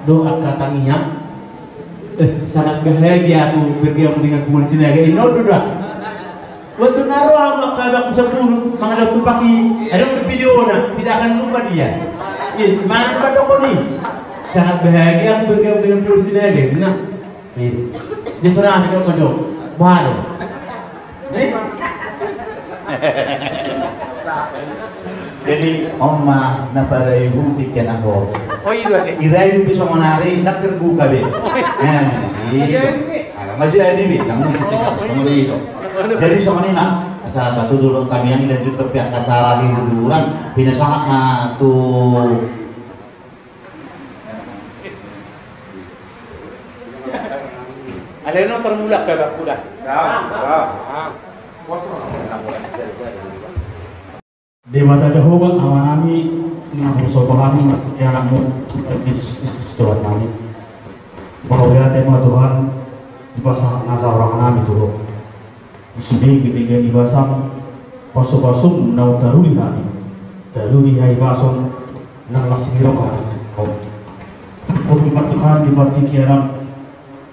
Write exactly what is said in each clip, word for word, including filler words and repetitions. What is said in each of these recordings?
Do angka tangiang. Eh, sangat bahagia aku bergabung dengan Punguan Sinaga. Inna do da. Waktu na ro angka abangku sampulu mangalap tupak i, ada di video na, tidak akan lupa dia. Iya, mana patokon i? Sangat bahagia aku bergabung dengan Punguan Sinaga. Nah, iya. Dia serah, dia kocok. Baru. Eh? Jadi, on ma na paraihuti kena ho. Oh, iya, iya. Irayu pe songon ari, ndak terbuka be. Oh, iya. Nah, iya. Iya, iya. Ala ma jadi be, kamu ikuti kamu, kamu itu. Jadi, songon i ma. Acara satu dulu kami yang lanjut ke pihak acara hiburan. Pinasahat ma tu Aleno termulak ke bakku da. Debata Jahowa, Ama nami, na manghushop hami, di Anakmu, Jesus Kristus, Tuhan nami. Mauliate ma Tuhan, dipasahat nasa roha nami tu Ho. Sude ketika di basam, pasu-pasum naung taruli hami, taruli hami bason, nang las ni roha. Kopi ma Tuhan di partingkian,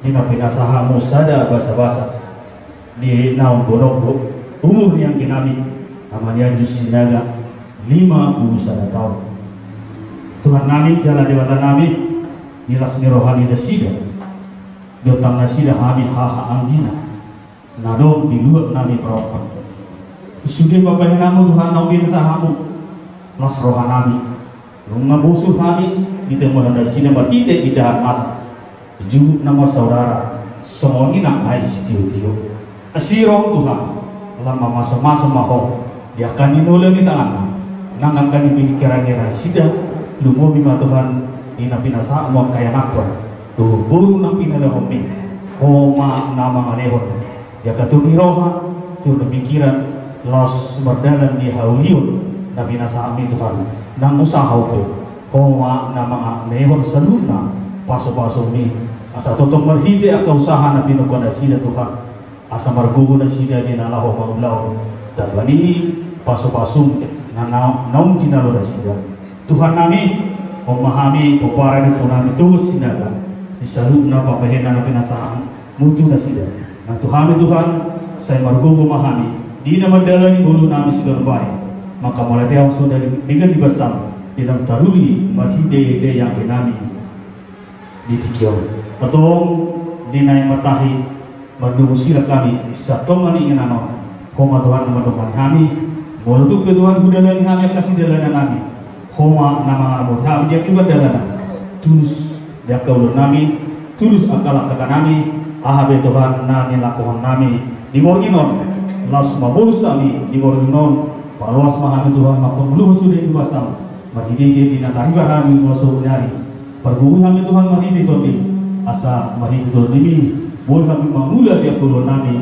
di na pinasahatmu sada basa-basa, di naung godok umur ni anggi nami, Ama ni Anjus Sinaga, lima puluh sada taon. Tuhan nami, jala Debata nami, di las ni roha ni nasida, diontang nasida hami haha anggina. Na dong di luat nami parompa. Sude pambahenanmu Tuhan naung pinasahatmu. Las roha nami. Nunga bosur hami, di tengah nasida marhite indahan masa. Juhut nama saudara, songon i nang aek sitio-tio. Asi roham Tuhan, lam mamaso-maso ma Ho, di angka ni nola ni tanganna, nang angka ni pingkiran ni nasida, lumobi ma Tuhan, di na pinasahatmu angka ianakhon, dohot boru nang pinalehonmi, Ho ma na mangalehon. Di angka toru ni roha, toru ni pingkiran, laos mardalan di haulion, na pinasahatmi Tuhan, nang usaha ope, Ho ma na mangalehon saluhutna, pasu-pasumi, asa tongtong marhite angka usaha na pinungka nasida Tuhan, asa margogo nasida di na laho mangulahon, tamba ni pasu-pasum, na, na, naung jinalo nasida. Tuhan nami, on ma hami, pomparan ni ompu nami Tohus Sinaga, di saluhutna pambahenan na pinasahatmu tu nasida. Nang tu hami Tuhan, sai margogo ma hami, di na mandalani ngolu nami siganup ari. Manghamauliateon songon denggan ni basam, di naung taruli marhite-hite anggi nami. Di tingki on. Antong, di na i ma tahi, mardomu sirang hami, santong ma ni inganan on. Ho ma Tuhan na mandongani hami, molo tung pe Tuhan hudalani hami angka sidalanan nami. Ho ma na mangaramoti hami di angka pardalanan. Tulus di angka ulaon nami, tulus angka langkah nami, aha pe Tuhan na nilakohon nami di borngin on. Laos mabolus hami di borngin on, paloas ma hami Tuhan mangkangoluhon sude di basam. Marhite-hite di na tariba hami molo saonari. Pargogoi hami Tuhan marhite Tondimi. Asa marhite Tondimi, boi hami mangula di angka ulaon nami,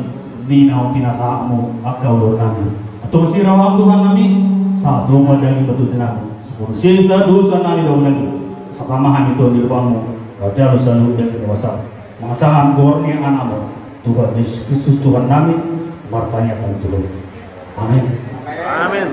di naung pinasahatmu angka ulaon nami. Antong asi roham Tuhan nami, sahat tu ma daging tu tondi nami. Sampulu sesa dosa nami dabu nami. Sapa ma hami Tuhan di lobangmu, raja lo saluhut daging ni basam. Mangasahon goar ni anakmu, Tuhan Jesus Kristus Tuhan nami, martangiang hami tu Ho. Amin. Amin.